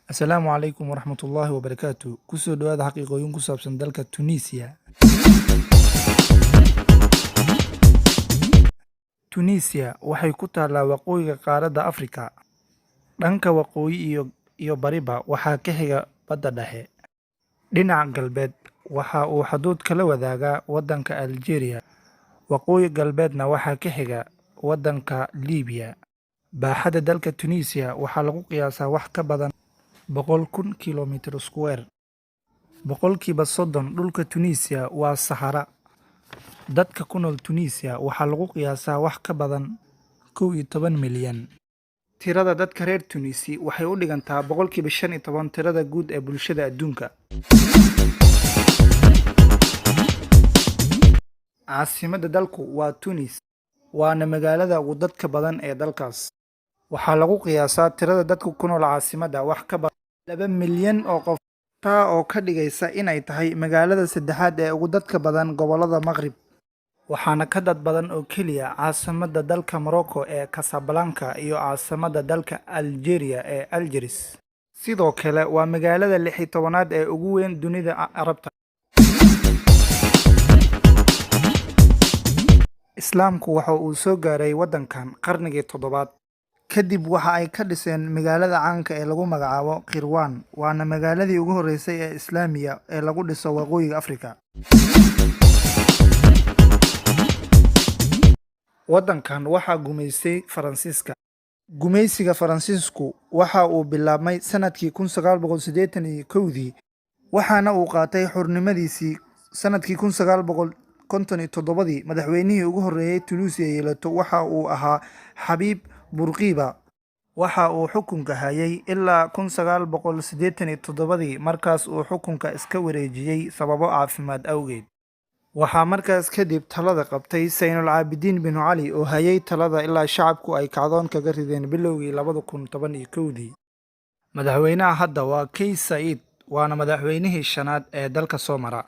Asalaamu calaykum waraxmatullaahi wabarakaatu. Kusoo dhawaada xaqiiqooyin ku saabsan dalka Tunisia. Tunisia waxay ku taallaa waqooyiga qaaradda Afrika. Dhanka waqooyi iyo bariba waxaa ka xiga Badda Dhexe. Dhinaca galbeed, waxa uu xuduud kala wadaagaa waddanka Algeria, waqooyi galbeedna waxaa ka xiga waddanka Liibiya. Baaxadda dalka Tunisia waxaa lagu qiyaasaa wax ka badan 100,000 kiiloomitir square. 30% dhulka Tunisia waa saxare. Dadka ku nool Tunisia waxaa lagu qiyaasaa wax ka badan 11 milyan. Tirada dadka reer Tuunisi waxay u dhigantaa 15% tirada guud ee bulshada adduunka. Caasimadda dalku waa Tunis, waana magaalada ugu dadka badan ee dalkaas. Waxaa lagu qiyaasaa tirada dadka ku nool caasimadda wax ka badan 2 milyan oo qof, taa oo ka dhigaysa inay tahay magaalada saddexaad ee ugu dadka badan gobolka Maghreb. Waxaana ka dad badan oo keliya caasimadda dalka Morocco ee Casablanca iyo caasimadda dalka Algeria ee Algiers. Sidoo kale waa magaalada 16aad ee ugu weyn dunida Carabta. Islaamku waxa uu soo gaaray waddankan qarnigii toddobaad. Kadib waxa ay ka dhiseen magaalada caanka ee lagu magacaabo Qayrawaan, waana magaaladii ugu horeysay ee Islaamiya ee lagu dhiso Waqooyiga Afrika. Waddankan waxaa gumaystay Faransiiska. Gumaysiga Faransiisku waxa uu bilaabmay sanadkii 1981dii, waxaana uu qaatay xornimadiisii sanadkii 1957dii. Madaxweynihii ugu horreeyay Tunisia yeelato waxa uu ahaa Xabiib Bourguiba. Waxa uu xukunka hayay ilaa 1987dii, markaas uu xukunka iska wareejiyay sababo caafimaad awgeed. Waxaa markaas kadib talada qabtay Zayn al-Caabidiin bin Cali oo hayay talada ilaa shacabku ay kacdoon kaga rideen bilowgii 2011dii. Madaxweynaha hadda waa Kais Saied, waana madaxweynihii shanaad ee dalka soo mara.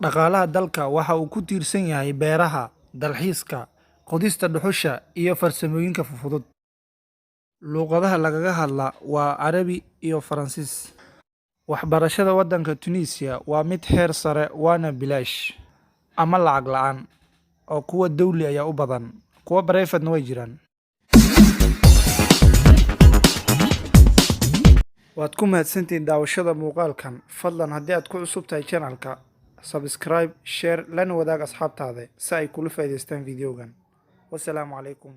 Dhaqaalaha dalka waxa uu ku tiirsan yahay beeraha, dalxiiska, qodista dhuxusha iyo farsamooyinka fudud. Luqadaha lagaga hadlaa waa Carabi iyo Faransiis. Waxbarashada waddanka Tunisia waa mid heer sare waana bilaash ama lacag la'aan, oo kuwa dawli ayaa u badan, kuwa private-na way jiraan. Waad ku mahadsantihiin daawashada muuqaalkan. Fadlan haddii aad ku cusub tahay channel-ka, subscribe, share, lana wadaag asxaabtaada si ay kula faa'iidaystaan video-gan. Wassalaamu calaykum.